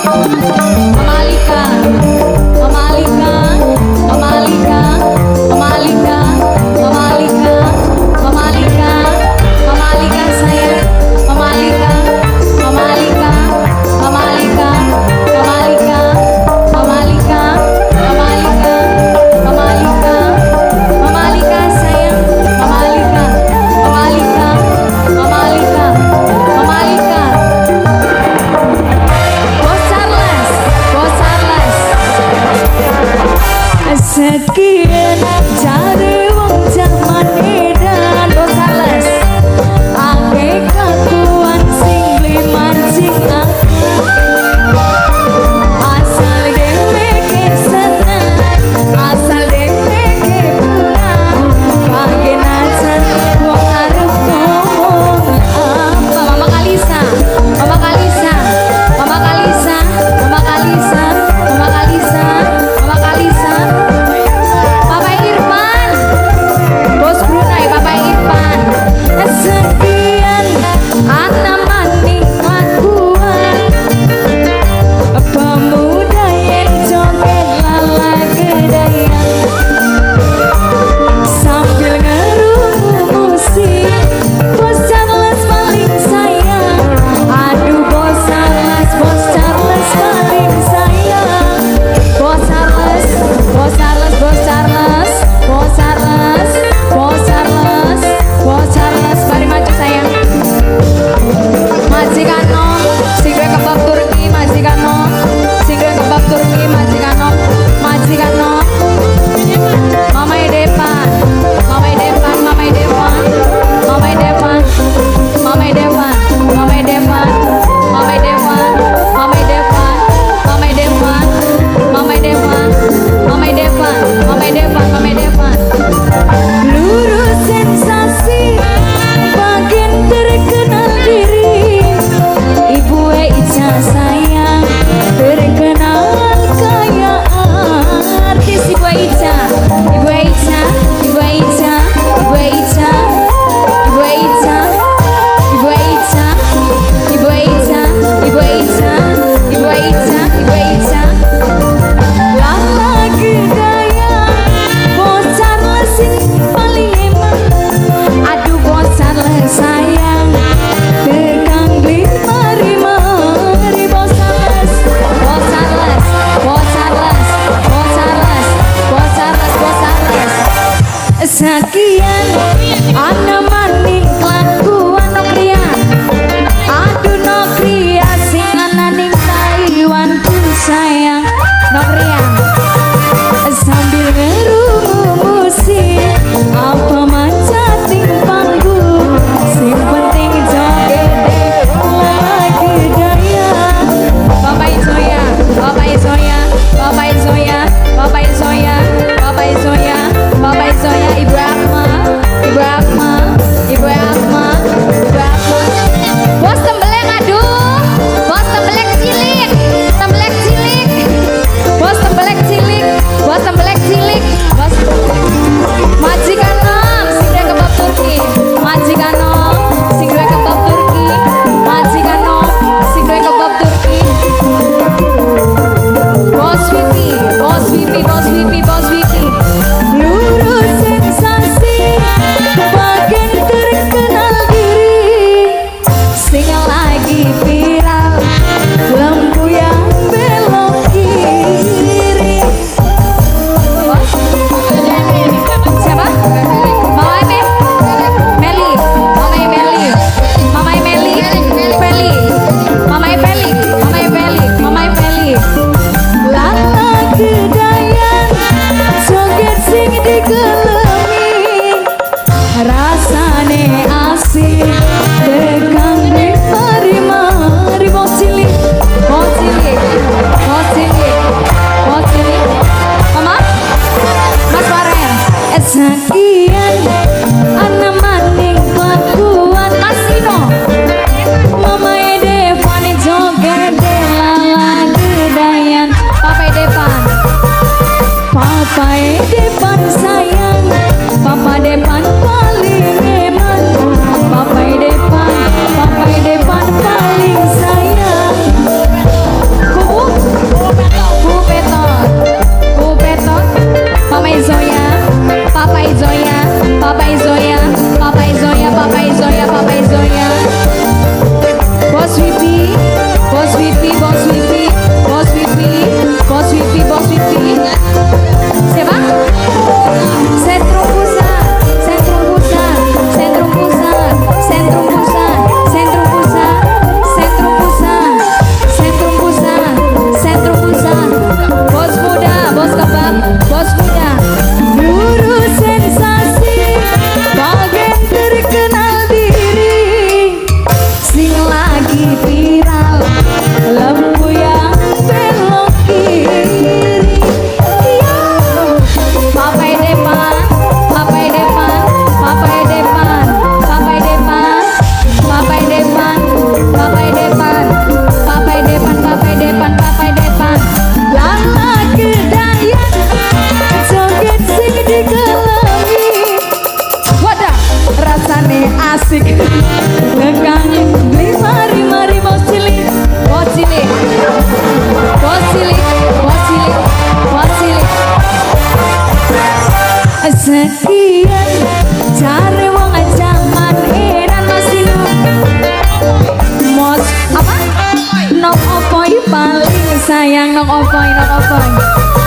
Mama Alika, Mama Alika, Mama Alika, Mama Alika, Mama Alika, Mama Alika, Mama Alika sayang, Mama Alika, Mama Alika, Mama Alika, Mama Alika, Mama Alika, Mama Alika, Mama Alika, Mama Alika sayang, Mama Alika, Mama Alika, Mama Alika, Mama Alika. Bos Charles, Bos Charles. Sekian cari wong jaman edan, Bos Charles. Akeh kelakuan sing beli mancing aku. Asal dheweke seneng, asal dheweke pulang. Bagenajan wong arep ngomong apa. Mama Kalisa, Mama Kalisa, Mama Kalisa, Mama Kalisa, Mama Kalisa, Mama Kalisa. Nang Opoy, Nang Opoy.